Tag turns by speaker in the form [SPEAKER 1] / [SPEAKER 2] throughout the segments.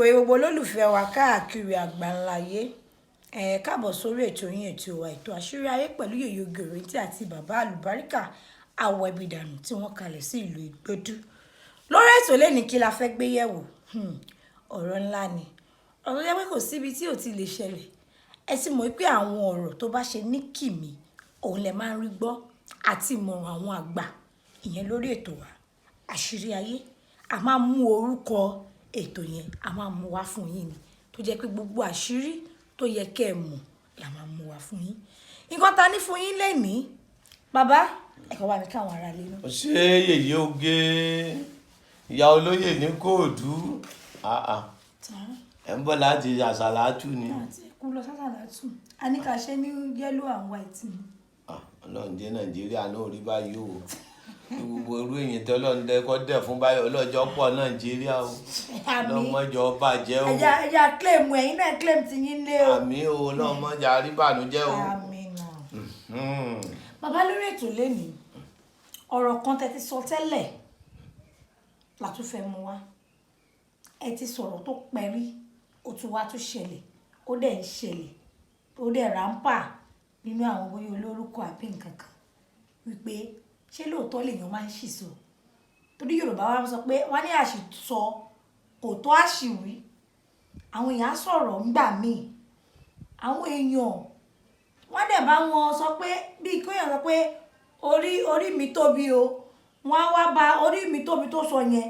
[SPEAKER 1] Yìí gbogbo olólùfẹ́ wa káàkiri àgbáńláyé, ẹ káàbọ̀ sórí ètò yín, ètò wa, ètò Àṣírí Ayé pẹ̀lú Yèyé Oge Òréńtẹ́ àti bàbá àlùbáríkà àwọ̀ ẹbí dànù tí wọ́n kalẹ̀ sí ìlú Ìgbódú. Lórí ètò lẹ́ni, kí la fẹ́ gbé yẹ̀wò? Ọ̀rọ̀ ńlá ni, ọ̀rọ̀ tó jẹ́ pé kò síbi tí ò ti lè ṣẹlẹ̀. Ẹ ti mọ̀ pé àwọn ọ̀rọ̀ tó bá ṣe ní kìmí òun lẹ máa ń rí gbọ́ àti ìmọ̀ràn àwọn àgbà ìyẹn lórí ètò wa Àṣírí Ayé. A máa mú orúkọ ètò yẹn, a máa mú wá fún yín ni, tó jẹ́ pé gbogbo àṣírí tó yẹ kẹ́ ẹ mọ̀ la máa mú wá fún yín. Nǹkan ta ní fún yín lénìí, bàbá, ẹ kàn wá ní káwọn ará lé náà.
[SPEAKER 2] Ṣé Yèyé Oge, ìyá olóyè ní kóòdù, ẹ ń bọ̀ láti àṣàlátù ni?
[SPEAKER 1] Àti kú lọ sásàlátù, a ní ká ṣe ní yellow and white ni.
[SPEAKER 2] Ọlọ́run jẹ́ Nàìjíríà náà rí báyìí o. Gbogbo irú èyí tí Ọlọ́run dẹ́ kọ́ dẹ̀ fún báyìí, ọlọ́jọ́ pọ̀ Nàìjíríà o. Ọlọ́mọjọ́ bàjẹ́ o.
[SPEAKER 1] Ẹja ẹja claim, ẹ̀yin náà claim ti yín lé o.
[SPEAKER 2] Àmín o, ọlọ́mọjà àríbànújẹ́ o.
[SPEAKER 1] Àmín náà. Bàbá, lórí ètò lénìí, ọ̀rọ̀ kan tẹ́ ti sọ tẹ́lẹ̀ la tún fẹ́ mú wá. Ẹ ti sọ̀rọ̀ tó pẹ́rí, ó tún wá tún ṣẹlẹ̀, ó dẹ̀ ń ṣẹlẹ̀, ó dẹ̀ ráńpà nínú àwọn bóyá olórúkọ àbí nǹkan kan, wípé ṣé lóòótọ́ lèèyàn máa ń ṣìsọ? Torí Yorùbá wa sọ pé wọ́n ní àṣìsọ kò tó àṣìwí. Àwọn èèyàn á sọ̀rọ̀ ńgbà míì, àwọn èèyàn wọ́n dẹ̀ bá wọn sọ pé bíi kéèyàn sọ pé orí mi tóbi o, wọ́n á wá bá orí mi tóbi tó sọ yẹn,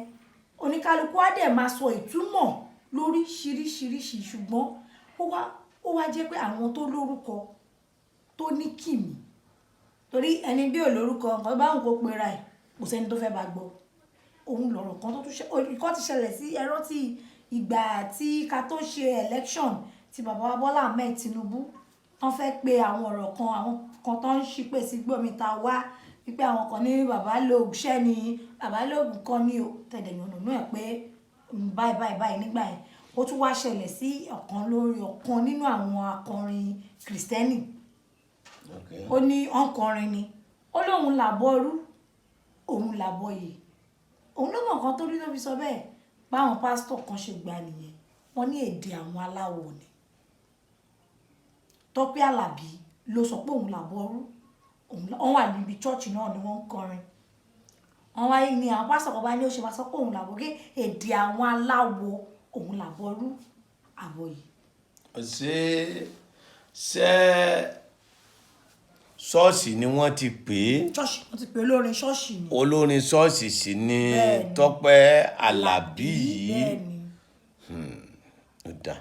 [SPEAKER 1] oníkálukú á dẹ̀ máa sọ ìtumọ̀ lóríṣiríṣiríṣi. Ṣùgbọ́n ó wá jẹ́ pé àwọn tó lórúkọ, tó ní kìmí, torí ẹni bí ò lórúkọ, nǹkan bá ń kó pera ẹ̀, kò sẹ́ni tó fẹ́ bá gbọ́. Òun lọ̀rọ̀ kan tó tún ṣe, ìkan ti ṣẹlẹ̀ sí ẹ̀rọ tí ìgbà tí ká tó ṣe election tí bàbá wa Bọ́lá Ahmed Tinubu, wọ́n fẹ́ pe àwọn ọ̀rọ̀ kan, àwọn kan tó ń ṣípè sí gbòmí ta wá wípé àwọn kan ní bàbá lóògùn ṣẹ́ ni, bàbá lóògùn kan ní o tẹ̀lé yànnàná ẹ̀ pé báyìí báyìí báyìí. Nígbà yẹn, ó tún wá ṣẹlẹ̀ sí ọ̀kan lórí ọ̀kan nínú àwọn akọrin Kìrìsìtẹ́nì. Ó ní ọ̀nkọrin ni, ó lóun làbọ̀rú, òun làbọ̀yè, òun ló mọ̀ nǹkan tó rí tó fi sọ bẹ́ẹ̀. Báwọn pásítọ̀ kan ṣe gbà nìyẹn, wọ́n ní èdè àwọn aláwo ni. Tọ́pẹ́ Àlàbí ló sọ pé òun làbọ̀rú, òun wà níbi church náà ni wọ́n ń kọrin. Wọ́n wáyé ní àwọn pásítọ̀ kan bá ní ó ṣe máa sọ pé òun làbọ̀ gé èdè àwọn aláwo, òun làbọ̀rú àbọ̀yè.
[SPEAKER 2] Ṣé ṣọ́ọ̀ṣì ni wọ́n ti pè é?
[SPEAKER 1] Ṣọ́ọ̀ṣì wọ́n ti pè é, olórin ṣọ́ọ̀ṣì ni.
[SPEAKER 2] Olórin ṣọ́ọ̀ṣì sì ni.
[SPEAKER 1] Bẹ́ẹ̀ni.
[SPEAKER 2] Tọ́pẹ́ Àlàbí yìí.
[SPEAKER 1] Bẹ́ẹ̀ni.
[SPEAKER 2] Ó dà,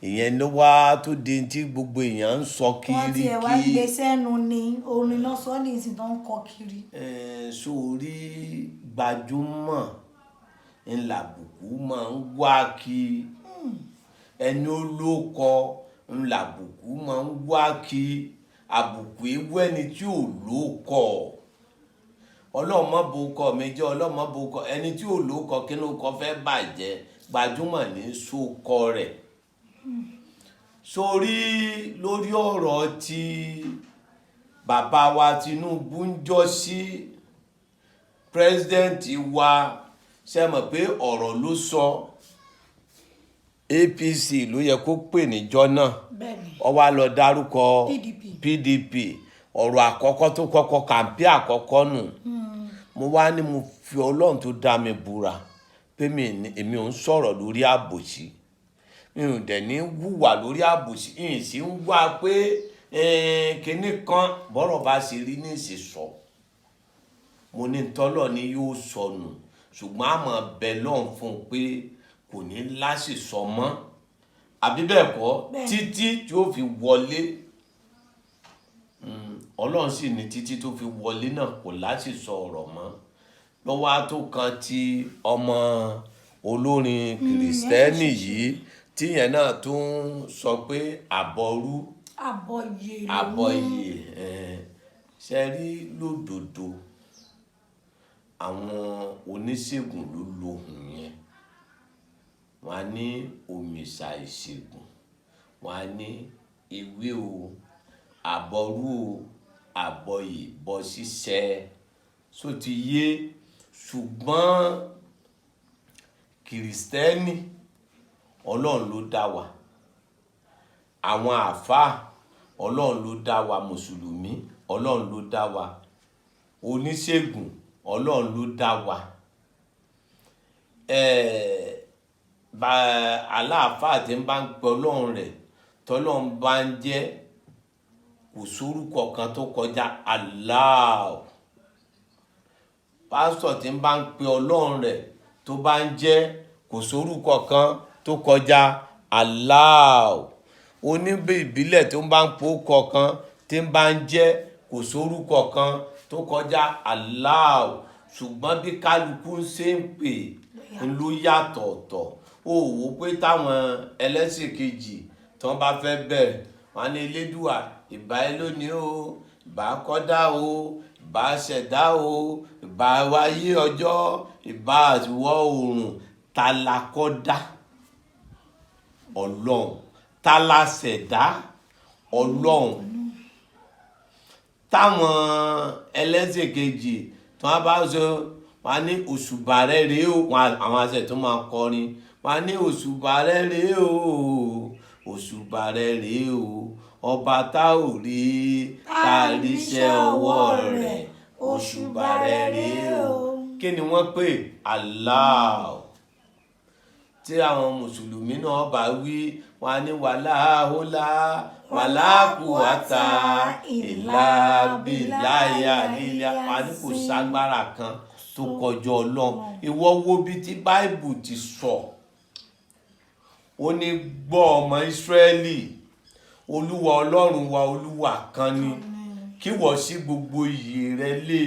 [SPEAKER 2] ìyẹn ló wá tó di tí gbogbo èèyàn ń sọ
[SPEAKER 1] Wọ́n
[SPEAKER 2] kiri.
[SPEAKER 1] tiẹ̀ wá
[SPEAKER 2] Kí
[SPEAKER 1] gbé sẹ́nu ni, orin náà sọ ní ìsìn tó ń kọ kiri.
[SPEAKER 2] Sórí gbajúmọ̀ ńlá àbùkù máa ń wá kí ẹni ó lóko, ńlá àbùkù máa ń wá kí àbùkù ewu ẹni tí ò lóko. Ọlọ́mọ bo kọ mi jẹ́, ọlọ́mọ bo kọ ẹni tí ò lóko, kí ló kọ fẹ́ bàjẹ́? Gbajúmọ̀ ní sókọ rẹ̀. Sórí lórí ọ̀rọ̀ tí bàbá wa Tinubu ń jọ sí president wa, ṣe mọ̀ pé ọ̀rọ̀ ló sọ, APC ló yẹ kó pè níjọ́ náà.
[SPEAKER 1] Bẹ́ẹ̀ni.
[SPEAKER 2] Ó wá lọ dárúkọ
[SPEAKER 1] PDP.
[SPEAKER 2] PDP. Ọ̀rọ̀ àkọ́kọ́ tó kọ́kọ́ kàǹpé àkọ́kọ́ nù, mo wá ní mo fi Ọlọ́run tó dá mi búra pé mi èmi ò ń sọ̀rọ̀ lórí àbòsí, mi ò dẹ̀ ní wùwà lórí àbòsí, ìyìn sì ń wá pé kinní kan bọ́rọ̀ bá ṣe rí ní ìsìn sọ. Mo ní tọ́lọ̀ ni yóò sọnù, ṣùgbọ́n àmọ́ bẹ lọ́n fún un pé kò ní láṣìsọ mọ́, àbí bẹ́ẹ̀ kọ́?
[SPEAKER 1] Bẹ́ẹ̀.
[SPEAKER 2] Títí tí ó fi wọlé, Ọlọ́run sì ní títí tó fi wọlé náà kò láṣìsọ ọ̀rọ̀ mọ́. Lọ́wọ́ á tó kan ti ọmọ olórin Kìrìsìtẹ́nì yìí, tíyẹn náà tún sọ pé àbọrú
[SPEAKER 1] àbọ̀yè lòun.
[SPEAKER 2] Àbọ̀yè. Ṣe rí lódodo, àwọn oníṣègùn ló lohùn yẹn. Wọ́n á ní òmìṣà ìṣègùn, wọ́n á ní ewé o, àbọrú o, àbọ̀yè bọ́ ṣíṣẹ́ só ti yé. Ṣùgbọ́n Kìrìsìtẹ́nì Ọlọ́run ló dá wa. Àwọn àáfàá, Ọlọ́run ló dá wa. Mùsùlùmí, Ọlọ́run ló dá wa. Oníṣègùn, Ọlọ́run ló dá wa. Bá aláàfáà tí ń bá ń pe Ọlọ́run rẹ̀, tọ́lọ́run bá ń jẹ́, kò sórúkọ kan tó kọjá Allah. Pásítọ̀ tí ń bá ń pe Ọlọ́run rẹ̀, tó bá ń jẹ́, kò sórúkọ kan tó kọjá Allah. Oníbí ìbílẹ̀ tó ń bá ń po kọ̀ọ̀kan tí ń bá ń jẹ́, kò sórúkọ kan tó kọjá Allah. Ṣùgbọ́n bí kálukú ń ṣe ń pè ń ló yàtọ̀ ọ̀tọ̀. Ó wò ó pé táwọn ẹlẹ́sìn kejì tí wọ́n bá fẹ́ bẹ̀rẹ̀, wọn á ní Elédùà, ìbà ẹ lónìí o, ìbà kọ́dá o, ìbà ṣẹ̀dá o, ìbà wáyé ọjọ́, ìbà àtiwọ́ oòrùn. Ta la kọ́dá? Ọlọ́run. Ta la ṣẹ̀dá? Ọlọ́run. Táwọn ẹlẹ́sìn kejì tí wọ́n bá sọ, wọ́n á ní òṣùbà rẹ rèé o. Àwọn aṣẹ tó máa kọrin, wọ́n á ní òṣùbà rẹ rèé o, òṣùbà rẹ rèé o, ọba tá ò rí tá a ríṣẹ́ ọwọ́ rẹ̀, òṣùbà rẹ rèé o. Kí ni wọ́n pè? Allah. Tí àwọn mùsùlùmí náà bá wí, wọn á ní wàláhólá wàlákùwàtà ìlàbíláyà lílá. Wọn á ní kò ságbára kan tó kọjọ Ọlọ́run. Ìwọ wo bí tí Báìbù ti sọ, ó ní, gbọ́, ọmọ Ísírẹ́lì, Olúwa Ọlọ́run wa, Olúwa kan ni. Kí wọ́n sí gbogbo iyì rẹ lé,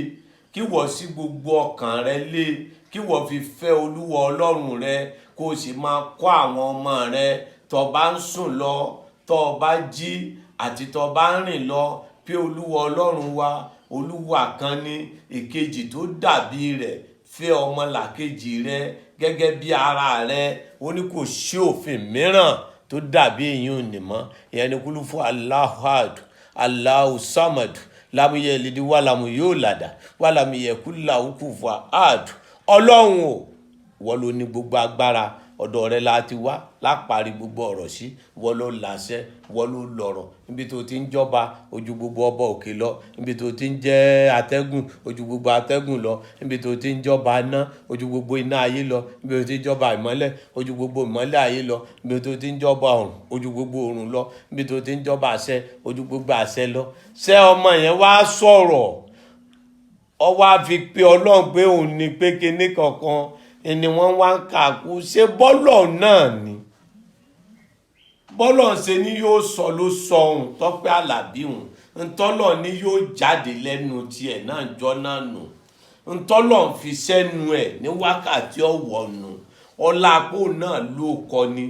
[SPEAKER 2] kí wọ́n sí gbogbo ọkàn rẹ lé, kí wọ́n fi fẹ́ Olúwa Ọlọ́run rẹ, kó o sì máa kọ́ àwọn ọmọ rẹ tó bá ń sùn lọ, tó bá jí, àti tó bá ń rìn lọ, pé Olúwa Ọlọ́run wa, Olúwa kan ni. Ìkejì tó dàbí rẹ̀, fẹ́ ọmọlàkejì rẹ gẹ́gẹ́ bí ara rẹ. Ó ní kò sí òfin mìíràn tó dàbí èyí ò ní mọ́. Ìyẹn ni kúlúfù Allahu ahad, Allahu samad, lam yalid walam yulad walam yakul lahu kufuwan ahad. Ọlọ́run o, wọ́n ló ní gbogbo agbára. Ọ̀dọ̀ rẹ la ti wá láparí gbogbo ọ̀rọ̀ sí. Wọ́n ló láṣẹ, wọ́n ló lọ̀rọ̀. Níbi tó ti ń jọba, ojú gbogbo ọba òkè lọ. Níbi tó ti ń jẹ́ atẹ́gùn, ojú gbogbo atẹ́gùn lọ. Níbi tó ti ń jọba iná, ojú gbogbo iná ayé lọ. Níbi tó ti ń jọba ìmọ́lẹ̀, ojú gbogbo ìmọ́lẹ̀ ayé lọ. Níbi tó ti ń jọba ọ̀run, ojú gbogbo ọ̀run lọ. Níbi tó ti ń jọba àṣẹ, ojú gbogbo àṣẹ lọ. Ṣé ọmọ yẹn wá sọ̀rọ̀, ọ wá fi pé Ọlọ́run pé òun ní pé kinní kankan ni wọ́n wá ń kà kú? Ṣé bọ́lọ̀ náà ni? Bọ́lọ̀ ṣe ni yóò sọ ló sọ ohun Tọ́pẹ́ Àlàbí òun. Ntọ́lọ̀ ni yóò jáde lẹ́nu tiẹ̀ náà jọ náà nù. Ntọ́lọ̀ ń fi sẹ́nu ẹ̀ ní wákàtí ọ̀wọ̀ nù. Ọlápò náà ló kọ ni,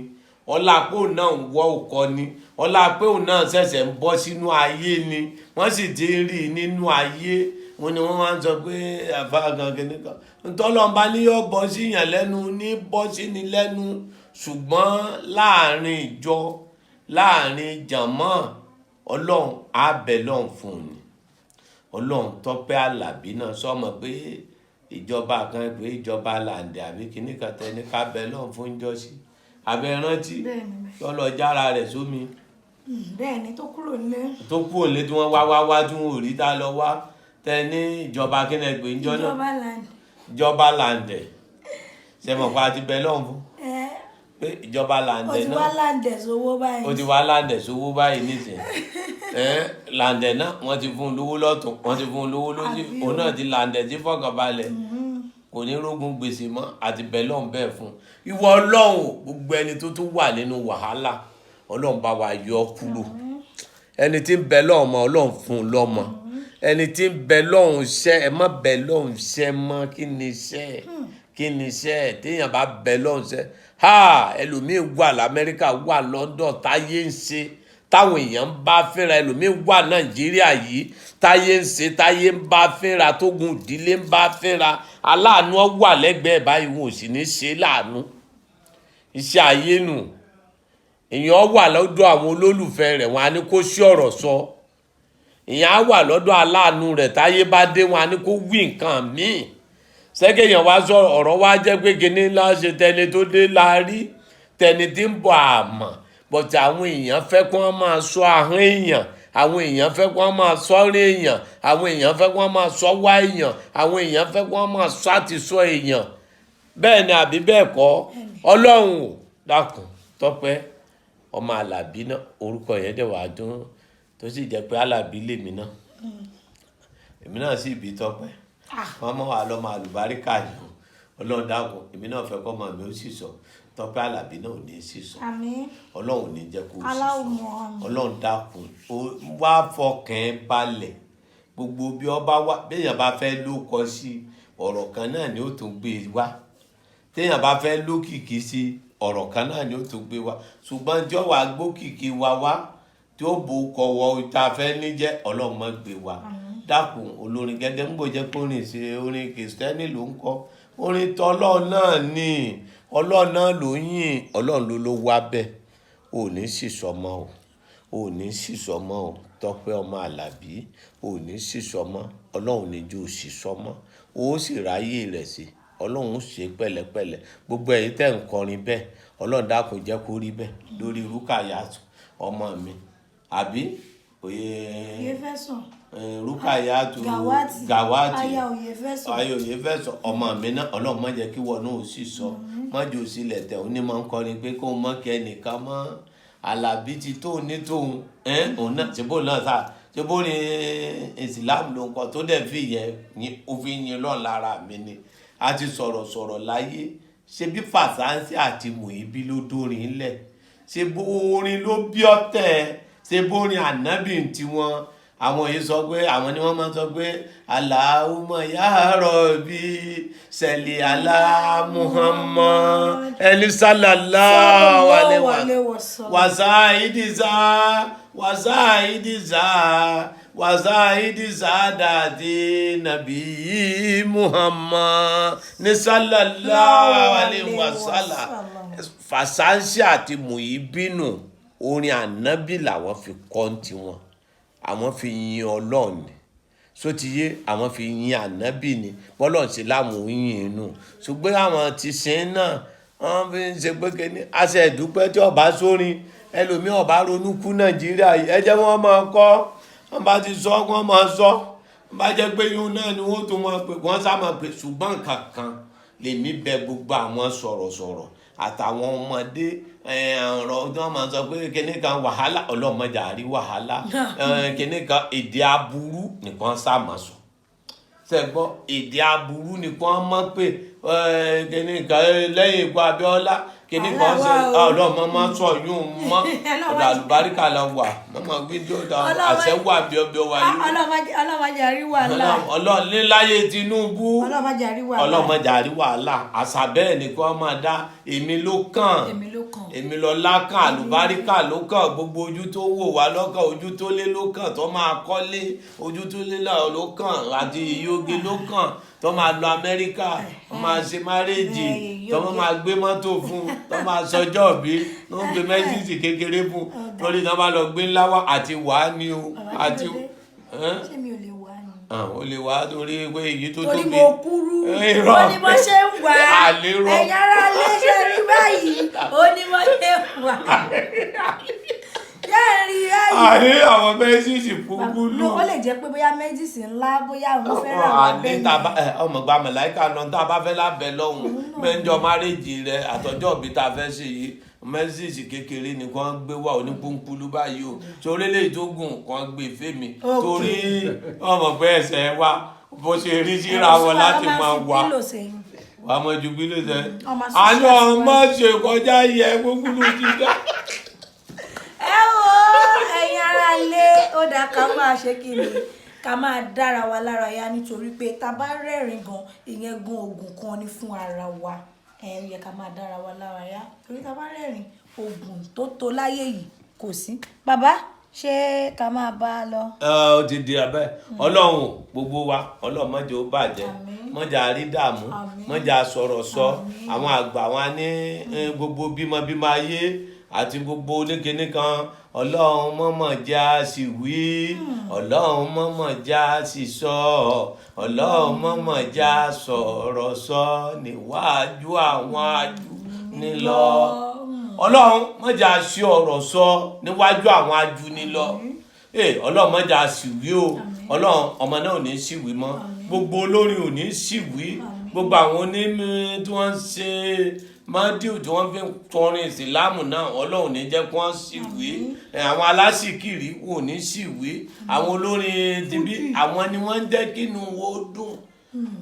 [SPEAKER 2] ọlápò náà ń wọ́ ọkọ ni, ọlápò náà ṣẹ̀ṣẹ̀ ń bọ́ sínú ayé ni, wọ́n sì ti ń rí i nínú ayé wọn ni wọ́n máa ń sọ pé àfa kan kìíní kan. Ntọ́lọ́mbá ní yóò bọ́ sí yàn lẹ́nu ní bọ́ sí ni lẹ́nu. Ṣùgbọ́n láàrin ìjọ, láàrin jàmọ́, Ọlọ́run á bẹ̀ lọ́hùn fún un ni. Ọlọ́run, Tọ́pẹ́ Àlàbí náà sọmọ pé ìjọba kan pé ìjọba làǹdẹ̀ àbí kìíní kan tẹ ní ká bẹ̀ lọ́hùn fún jọ́sí àbẹ̀ rántí?
[SPEAKER 1] Bẹ́ẹ̀ni.
[SPEAKER 2] Tọ́lọ jára rẹ̀ sómi.
[SPEAKER 1] Bẹ́ẹ̀ni, tó kúrò nílé.
[SPEAKER 2] Tó kú òlé tí wọ́n wá wá wá tí wọ́n ò rí tá lọ wá tẹ ní ìjọba kíni pé ń jọ náà?
[SPEAKER 1] Ìjọba land.
[SPEAKER 2] Ìjọba làǹdẹ̀. Ṣe mọ̀ pé a ti bẹ̀ lọ́hùn fún
[SPEAKER 1] Ẹ
[SPEAKER 2] pé ìjọba
[SPEAKER 1] ó
[SPEAKER 2] làǹdẹ̀
[SPEAKER 1] ti
[SPEAKER 2] náà
[SPEAKER 1] wá láǹdẹ̀ sówó báyìí.
[SPEAKER 2] Ó ti wá làǹdẹ̀ sówó báyìí nísìnyí. Ẹ làǹdẹ̀ náà, wọ́n ti fún un lówó lọ́tún, wọ́n ti fún un lówó lósì.
[SPEAKER 1] Àbí o.
[SPEAKER 2] Òun náà ti làǹdẹ̀ tí fọkànbalẹ̀, kò ní rógun gbèsè mọ́. Àti bẹ́ẹ̀ lọ́hùn bẹ́ẹ̀ fún un. Ìwọ Ọlọ́run o, gbogbo ẹni tó tún wà nínú wàhálà, Ọlọ́run bá wa yọ ọ́ kúrò. Ẹni tí ń bẹ lọ́hùn mọ́, Ọlọ́run fún un lọ́mọ. Ẹni tí ń bẹ lọ́hùn iṣẹ́, ẹ má bẹ lọ́hùn iṣẹ́ mọ́. Kí ni iṣẹ́? Kí ni iṣẹ́ téèyàn bá bẹ lọ́hùn iṣẹ́? Ha, ẹlòmíín wà lamẹ́ríkà, wà London, táyé ń ṣe, táwọn èèyàn ń bá fínra. Ẹlòmíín wà Nàìjíríà yìí, táyé ń ṣe, táyé ń bá fínra, tógun ìdílé ń bá fínra. Aláàánú ọ wà lẹ́gbẹ̀ẹ́ báyìí, wọn ò sì ní ṣe láàánú. Iṣẹ́ ayé nù. Èèyàn wà lọ́dọ̀ àwọn olólùfẹ́ rẹ̀, wọn á ní kó sí ọ̀rọ̀ sọ. Èèyàn á wà lọ́dọ̀ aláàánú rẹ̀, táyé bá dé, wọn á ní kó wí nǹkan míì. Sẹ́kẹ̀yàn wá sọ ọ̀rọ̀ wá jẹ́ pé kíní ńlá ṣe tẹni tó dé la rí. Tẹni tí ń bọ̀ àmọ́, bọ̀tí àwọn èèyàn fẹ́ kí wọ́n máa sọ ahọ́n èèyàn, àwọn èèyàn fẹ́ kí wọ́n máa sọ rí èèyàn, àwọn èèyàn fẹ́ kí wọ́n máa sọ wá èèyàn, àwọn èèyàn fẹ́ kí wọ́n máa sọ àti sọ èèyàn. Bẹ́ẹ̀ ni àbí bẹ́ẹ̀ kọ́? Ọlọ́run ò dákun. Tọ́pẹ́ ọmọ Àlàbí náà, orúkọ yẹn dẹ̀ wá dún, tó sì jẹ́ pé Àlàbí lèmi náà, èmi náà sì bí Tọ́pẹ́. Wọ́n mọ̀ wá lọ́mọ àlùbáríkà yìí. Ọlọ́run dákun, èmi náà fẹ́ kọ́ ọmọ mi ó sì sọ. Tọ́pẹ́ Àlàbí náà ò ní sì sọ.
[SPEAKER 1] Àmín.
[SPEAKER 2] Ọlọ́run ò ní jẹ́ kó o sì sọ.
[SPEAKER 1] Aláwọ̀ àmín.
[SPEAKER 2] Ọlọ́run dákun, ó wá fọkàn ẹ balẹ̀. Gbogbo bí ọba wá, béèyàn bá fẹ́ ló kọ sí ọ̀rọ̀ kan náà ni ó tún gbé e wá. Téèyàn bá fẹ́ lókìkí sí ọ̀rọ̀ kan náà ni ó tún gbé wá. Ṣùgbọ́n tí ó wàá gbókìkí wa wá, tí ó bò kọ̀wọ́ tá a fẹ́ níjẹ́, Ọlọ́run má gbé wa. Dákun, olórin gẹ́gẹ́ ń bò jẹ́ pé orin ṣe orin kìrìsìtẹ́nì ló ń kọ, orin tọ́lọ́run náà ni, Ọlọ́run náà ló yìn, Ọlọ́run ló wá bẹ́ẹ̀. Ò ní sì sọmọ o, ò ní sì sọmọ o. Tọ́pẹ́ ọmọ Àlàbí, ò ní sì sọmọ. Ọlọ́run ní jó sì sọmọ, ó sì ráyè rẹ̀ sí. Ọlọ́run ṣe pẹ̀lẹ́pẹ̀lẹ́. Gbogbo ẹ̀yin tẹ́ ń kọrin bẹ́ẹ̀, Ọlọ́run dákun jẹ́ kó rí bẹ́ẹ̀ lórí Rúkàyátù ọmọ mi, àbí òye
[SPEAKER 1] Òye fẹ́ sùn.
[SPEAKER 2] Rúkàyátù
[SPEAKER 1] Gàwátì.
[SPEAKER 2] Gàwátì.
[SPEAKER 1] Aya òye fẹ́ sùn.
[SPEAKER 2] Aya òye fẹ́ sùn ọmọ mi náà, Ọlọ́run má jẹ́ kí wọ́n náà ó sì sọ. Má jẹ́ òsì lẹ̀tẹ̀. Òní máa ń kọrin pé kóun mọ́ kẹ́ ẹnìkan mọ́. Àlàbí ti tóun ní tóun òun náà ṣe bó náà sá ṣe bó ní ìsìlámù ló ń kọ, tó dẹ̀ fi yẹn ó fi yin lọ́n lára mi ni. A ti sọ̀rọ̀ sọ̀rọ̀ láyé. Ṣe bí Fàṣánsì àti Mùíbí ló dórin lẹ̀, ṣe bó orin ló bí ọ̀tẹ̀, ṣe bórin ànábì tiwọn. Àwọn yìí sọ pé àwọn ni wọ́n máa sọ pé Allahumma ya Rabbi sẹ̀lì ala Muhammad ẹni sallallahu alaihi
[SPEAKER 1] wasallam.
[SPEAKER 2] Wàsá ìdìsá, wàsá ìdìsá, wàsá ìdìsá dàdí nàbí Muhammad ní sallallahu alaihi wasallam. Fàṣánsì àti Mùíbínú, orin ànábì làwọn fi kọ́ ń tiwọn. Àwọn fi yin Ọlọ́run ni sotiye, àwọn fi yin ànábì ni, bọ́lọ̀ ṣe láwọn yin inú. Ṣùgbọ́n àwọn ti sin náà, wọ́n fi ń ṣe pé kíní àṣẹ ìdúpẹ́ tí ọba sórin ẹlòmíì ọba ronú kú. Nàìjíríà yìí, ẹ jẹ́ wọ́n máa kọ́. Wọ́n bá ti sọ, wọ́n máa sọ. Wọ́n bá jẹ́ pé yún náà ni wọ́n tún máa pè, wọ́n sá máa pè. Ṣùgbọ́n kankan lèmi bẹ gbogbo àwọn sọ̀rọ̀sọ̀rọ̀ àtàwọn ọmọdé, ọ̀rọ̀ tí wọ́n máa sọ pé kíní kan wàhálà, ọlọ́mọdé àrí wàhálà, kíní kan èdè aburú nìkan sá máa sọ. Sẹ́gbọ́, èdè aburú nìkan mọ̀ pé kíní kan lẹ́yìn ikú Abíọ́lá, kíní kan ṣe ọlọ́mọ máa sọ yún mọ́. Ọ̀dọ̀ àlùbáríkà la wà mọ́mọ́ gbẹ́jọ́ àṣẹ wà bíọ́bíọ́ wa yìí.
[SPEAKER 1] Ọlọ́mọdé àrí wàhálà.
[SPEAKER 2] Ọlọ́run ní láyé Tinubu.
[SPEAKER 1] Ọlọ́mọdé àrí wàhálà.
[SPEAKER 2] Ọlọ́mọdé àrí wàhálà. Àṣà bẹ́ẹ̀ ni kí wọ́n máa dá. Èmi ló kàn.
[SPEAKER 1] Èmi ló kàn.
[SPEAKER 2] Èmi lọ lákàn, àlùbáríkà ló kàn. Gbogbo ojú tó wò wá lọ́kàn, ojú tó lé ló kàn, tó máa kọ́lé, ojú tó lé ló kàn, àti ìyóge ló kàn, tó máa lọ Amẹ́ríkà, tó máa ṣe márèjì, tó máa gbé mọ́tò fún, tó máa sọjọ́ bí tó ń gbé mẹ́sìsì kékeré fún, torí tó máa lọ gbé ńlá wá àti wàá ní o àti.
[SPEAKER 1] Ṣé mi ò lè wá ni?
[SPEAKER 2] Ó lè wá torí pé èyí tó tóbi.
[SPEAKER 1] Torí mo kúrú. Ó ní mo ṣe ń wá.
[SPEAKER 2] Àlérò.
[SPEAKER 1] Ẹ̀yin ará lè ṣe rí báyìí, ó ní mo ṣe ń wá. Yẹ́n rí báyìí.
[SPEAKER 2] Àní àwọn mẹ́sìsì kúkú lù.
[SPEAKER 1] Ó lè jẹ́ pé bóyá mẹ́sìsì ńlá, bóyá òun fẹ́ rà wá bẹ́ẹ̀
[SPEAKER 2] ni. Ọmọ gba màláíkà lọ, tá a bá fẹ́ lábẹ́ lọ́hùn mẹ́jọ márèjì rẹ àtọ́jọ́ òbí tá a fẹ́ ṣe yìí, mẹ́sìsì kékeré ni kò ń gbé wá onípúnpúlú báyìí o, torí lè tó gùn kò ń gbé fèmí, torí ọmọ pé ẹsẹ̀ wa bó ṣe rí síra wọn láti máa wà wà mọ ju bí ló ṣe àná ọmọ ṣe kọjá yẹ gbogbo ti dá.
[SPEAKER 1] Ẹ wo ẹ̀yin ará ilé, ó dáa ká máa ṣe kí ni, ká máa dára wa lára yá, nítorí pé tá a bá rẹ́rìn gan, ìyẹn gan oògùn kan ni fún ara wa. Ẹ yẹ ká máa dára wa lára yá, torí tá a bá rẹ́rìn, oògùn tó tó láyé yìí kò sí. Bàbá, ṣé ká máa bá a lọ?
[SPEAKER 2] Ó ti di abẹ́. Ọlọ́run gbogbo wa, Ọlọ́run má jẹ́ ó bàjẹ́, má jẹ́ a rí dààmú, má jẹ́ a sọ̀rọ̀ sọ. Àwọn àgbà wa ní gbogbo bímọbímọ ayé àti gbogbo oníkinní kan, Ọlọ́run mọ̀mọ̀ jẹ́ a sì wí, Ọlọ́run mọ̀mọ̀ jẹ́ a sì sọ, Ọlọ́run mọ̀mọ̀ jẹ́ a sọ̀rọ̀ sọ níwájú àwọn ajú nílọ. Ọlọ́run má jẹ́ a ṣì ọ̀rọ̀ sọ níwájú àwọn ajúnilọ. Ee, Ọlọ́run má jẹ́ a sì wí o. Ọlọ́run, ọmọ náà ò ní sì wí mọ́, gbogbo olórin ò ní sì wí, gbogbo àwọn onímọ̀ tí wọ́n ń ṣe mọ́díù tí wọ́n fi ń kọrin ìsìlámù náà, Ọlọ́run ní jẹ́ kí wọ́n sì wí. Àwọn aláṣìkiri ò ní sì wí. Àwọn olórin tibí, àwọn ni wọ́n ń jẹ́ kínú wo dùn,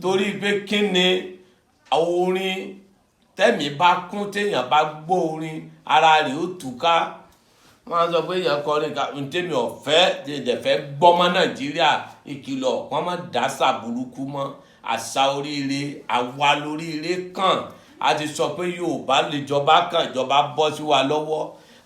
[SPEAKER 2] torí pé kí ni orin tẹ́mi bá kún, téèyàn bá gbọ́ orin, ara rẹ̀ ó túká. Wọ́n á sọ pé èèyàn kọrin ká ntẹ́mi ọ̀fẹ́ tẹ̀fẹ́ gbọ́mọ Nàìjíríà, ìkìlọ̀ wọ́n má dásà burúkú mọ́ àṣà oríire. Àwa lóríire kàn. A ti sọ pé Yorùbá lè jọba kàn, ìjọba bọ́ sí wa lọ́wọ́,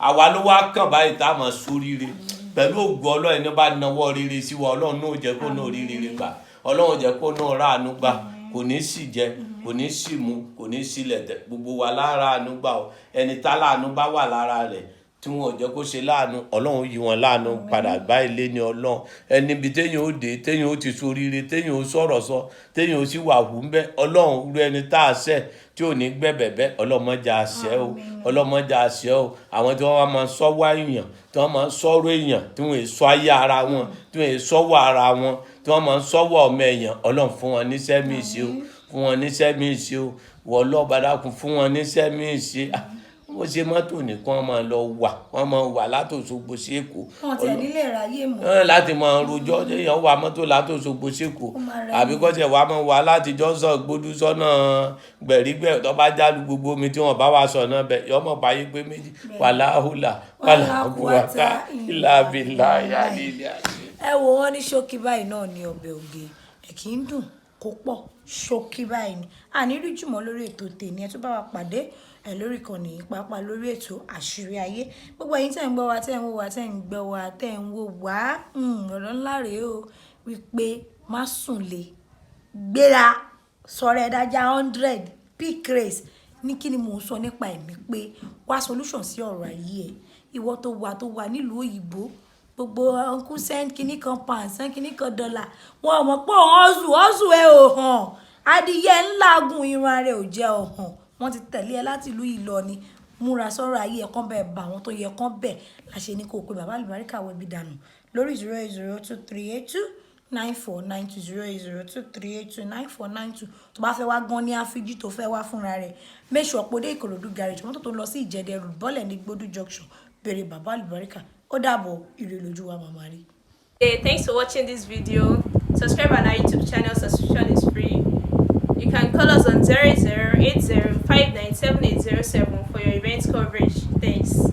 [SPEAKER 2] àwa ló wá kàn báyìí tá a mọ̀ sóríire pẹ̀lú ògùn Ọlọ́run. Ẹni bá nawọ́ rere sí wa, Ọlọ́run náà jẹ́ kó náà rí rere gbà, Ọlọ́run jẹ́ kó náà ráàánú gbà. Kò ní sì jẹ, kò ní sì mu, kò ní sílẹ̀ tẹ̀. Gbogbo wa lára àánú gbà o. Ẹni tá láàánú bá wà lára rẹ̀ tí wọn ò jẹ́ kó ṣe láàánú, Ọlọ́run yí wọn láàánú padà bá ilé ní Ọlọ́run. Ẹni ibi téèyàn ó dé, téèyàn ó ti soríire, téèyàn ó sọ̀rọ̀ sọ, téèyàn ó sì wà hù ń bẹ́, Ọlọ́run rú ẹni tá a ṣẹ̀ tí ò ní gbẹ̀bẹ̀bẹ́, ọlọ́mọdé àṣẹ o, ọlọ́mọdé àṣẹ o. Àwọn tí wọ́n máa ń sọ́wọ́ èèyàn, tí wọ́n máa ń sọ̀rọ̀ èèyàn, tí wọ́n sọ ayé ara wọn, tí wọ́n sọ́wọ́ ara wọn, tí wọ́n máa ń sọ́wọ́ ọmọ èèyàn, Ọlọ́run fún wọn níṣẹ́ míì ṣe o, fún wọn níṣẹ́ míì ṣe o. Wọ́n lọ́ba dákun, fún wọn níṣẹ́ míì ṣe. Ó ṣe mọ́tò nìkan máa lọ wà, wọ́n máa wà látòṣogbo sí Èkó.
[SPEAKER 1] Wọn tiẹ̀ nílé ráyè mọ́.
[SPEAKER 2] Láti máa rojọ́, èèyàn wà mọ́tò látòṣogbo sí Èkó, àbí kọ́sẹ̀ wà máa wà láti jọ́sọ̀ gbódú sọ́nà gbẹ̀rígbẹ̀, tó bá jálu gbogbo omi tí wọ́n bá wà sọ̀nà bẹ̀, yọmọ báyé pé méjì. Wàláhùlà wàláhùwàtà ìlàbìlà yàlílẹ̀.
[SPEAKER 1] Ẹ wo, wọn ní ṣókí báyìí náà ní ọbẹ̀ oge ẹ kì í dùn kó pọ̀, ṣókí báyìí ni àní rí jùmọ̀ lórí ètò tèmi. Ẹ tún bá wa pàdé ẹ lórí ìkànnì yìí, pàápàá lórí ètò Àṣírí Ayé. Gbogbo ẹ̀yin tẹ́ ń gbọ́ wa, tẹ́ ń wò wá, tẹ́ ń gbọ́ wa, tẹ́ ń wò wá, ọ̀rọ̀ ńlá rèé o, wípé má sùn lé, gbéra sọ̀rọ̀ ẹ̀ dájà 100 pick race. Ní kí ni mò ń sọ nípa ẹ̀mí pé wá solution sí ọ̀rọ̀ ayé ẹ̀. Ìwọ tó wà nílùú òyìnbó, gbogbo uncle send kinní kan pound, send kinní kan dollar, wọn ò mọ̀ pé òun hustle ẹ ò hàn, adìyẹ ńlá gun irun ara ẹ ò jẹ́ ọ̀hàn. Wọ́n ti tẹ̀lé ẹ láti ìlú Ìlọrin. Múra sọ́rọ̀ ayé ẹ̀ kán bẹ́ẹ̀ bá àwọn tó yẹ kán bẹ̀ láṣẹ ní kó o pe bàbá àlùbáríkà wọ ibi dànù lórí 08023829492, 08023829492. Tó bá fẹ́ wá gan ní àfíjì, tó fẹ́ wá fúnra rẹ̀, make sure pé o dé Ìkòròdú garage, mọ́tò tó ń lọ sí Ìjẹ̀dẹ̀, bọ́lẹ̀ ní Gbódú junction, béèrè bàbá àlùbáríkà. Ó dàbọ̀, ire lójú wa màmá rí.
[SPEAKER 3] Hey, thanks for watching this video. Subscribe on our YouTube channel, subscription is free. You can call us on 0080 for your event coverage. Thanks.